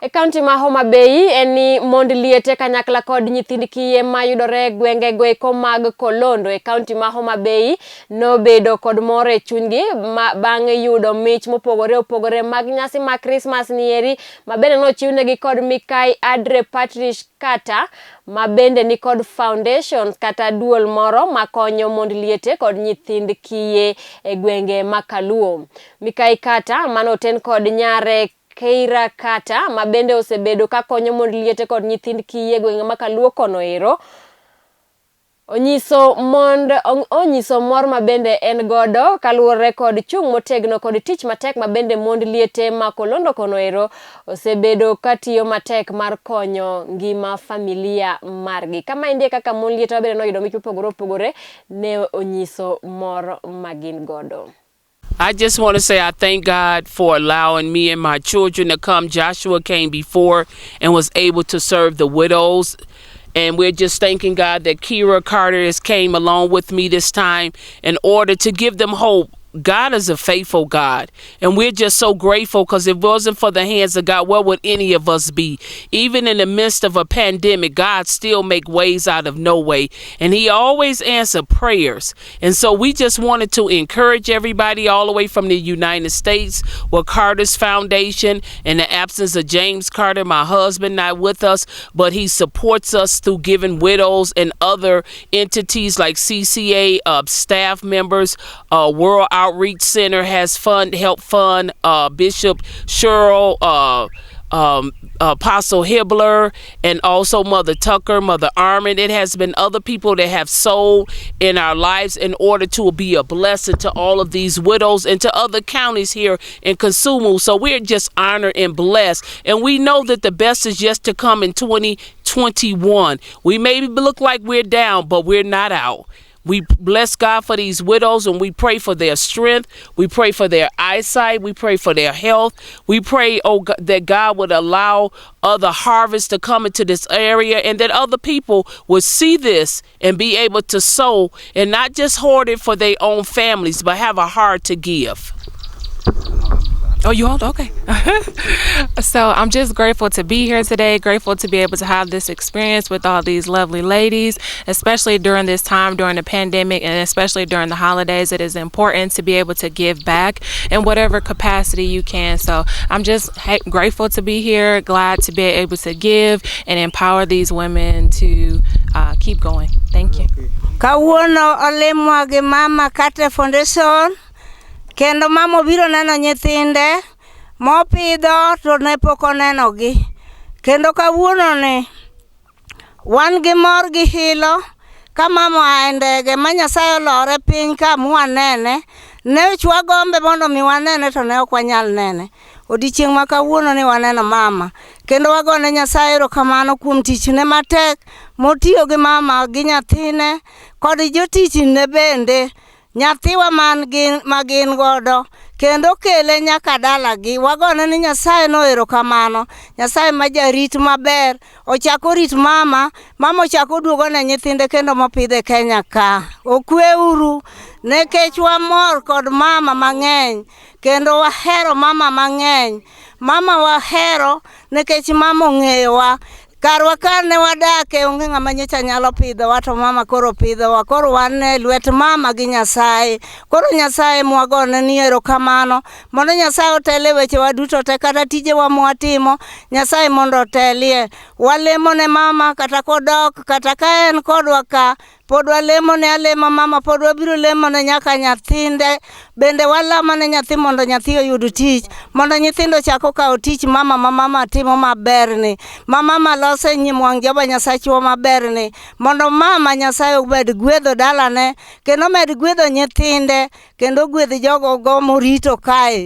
E kaunti ma Homa Bay en ni mond liete kanyakla kod nyithind kiye mayudore e gwengego eko mag Kolondo e kaunti ma Homa Bay nobedo kod mor e chunygi bang' yudo mich mopogore opogore mag nyasi mag Krismas nieri ma bende nochiwnegi kod Mikai Adre Patrish Kata ma bende nikod foundation kata duol moro makonyo mond liete kod nyithind kiye e gwenge ma Kaluo. Mikai Kata manoten kod nyare Keira Kata ma bende osebedo ka konyo mond liete kod nyithind kiye e gwenge ma Kaluo kono ero onyiso mond onyiso mor ma bende en godo kaluwore kod chung' motegno kod tich matek ma bende mond liete ma Kolondo kono ero osebedo ka tiyo matek mar konyo ngima familia margi. Kamaendi e kaka mond liete ma bende noyudo mich mopogore opogore ne onyiso mor ma gin godo. I just want to say I thank God for allowing me and my children to come. Joshua came before and was able to serve the widows. And we're just thanking God that Keira Carter has came along with me this time in order to give them hope. God is a faithful God. And we're just so grateful because if it wasn't for the hands of God, where would any of us be? Even in the midst of a pandemic, God still make ways out of no way. And he always answer prayers. And so we just wanted to encourage everybody all the way from the United States with Carter's Foundation in the absence of James Carter, my husband, not with us, but he supports us through giving widows and other entities like CCA, staff members, World Outreach Center has fund help fund Bishop Cheryl, Apostle Hibbler, and also Mother Tucker, Mother Armand. It has been other people that have sold in our lives in order to be a blessing to all of these widows and to other counties here in Kisumu. So we're just honored and blessed. And we know that the best is yet to come in 2021. We may look like we're down, but we're not out. We bless God for these widows and we pray for their strength. We pray for their eyesight. We pray for their health. We pray, oh, God, that God would allow other harvests to come into this area and that other people would see this and be able to sow and not just hoard it for their own families, but have a heart to give. Oh, you hold? Okay. So I'm just grateful to be here today, grateful to be able to have this experience with all these lovely ladies, especially during this time, during the pandemic, and especially during the holidays. It is important to be able to give back in whatever capacity you can. So I'm just grateful to be here, glad to be able to give and empower these women to keep going. Thank you. Kawuono olimwa gi Mama Kate Foundation kendo mama obiro neno nyithinde mopidho to ne pok onenogi. Kendo kawuono ni wan gi mor gi hilo ka mama oa e ndege ma Nyasaye olore piny ka mwanene ne wagombe mondo mi wanene to ne ok wanyal nene. Odiochieng' ma kawuono ni waneno mama kendo wagone Nyasaye erokamano kuom tichne matek motiyo gi mama gi nyathine kod jotichne bende nyathiwa man gin ma gin godo kendo kele nyaka dalagi wagone ni Nyasaye no erokamano. Nyasaye ma jarit maber ochako orit mama mama ochako oduogo ne nyithinde kendo mopidhe Kenya ka okweuru nikech wamor kod mama mang'eny kendo wahero mama mang'eny mama wahero nikech mama ong'eyowa karwa kane wadake onge ng'ama nyocha nyalo pidhowa to mama koro pidhowa koro wan e lwet mama gi Nyasaye koro Nyasaye mwagone ni erokamano mondo Nyasaye otel e wechewa duto te kata tijewa mwatimo Nyasaye mondo otelie walemo ne mama kata kodok kata ka en kodwa ka pod walemo ne alema mama pod wabiro lemo ne nyaka nyathinde bende walamo ne nyathi mondo nyathi oyud tich mondo nyithindo ochak okaw tich mama ma mama timo maberni ma mama loso e nyim wang' Jehova Nyasachwa maberni mondo mama Nyasaye obed gwedho dalane kendo omed gwedho nyithinde kendo ogwedh jogo go morito kae.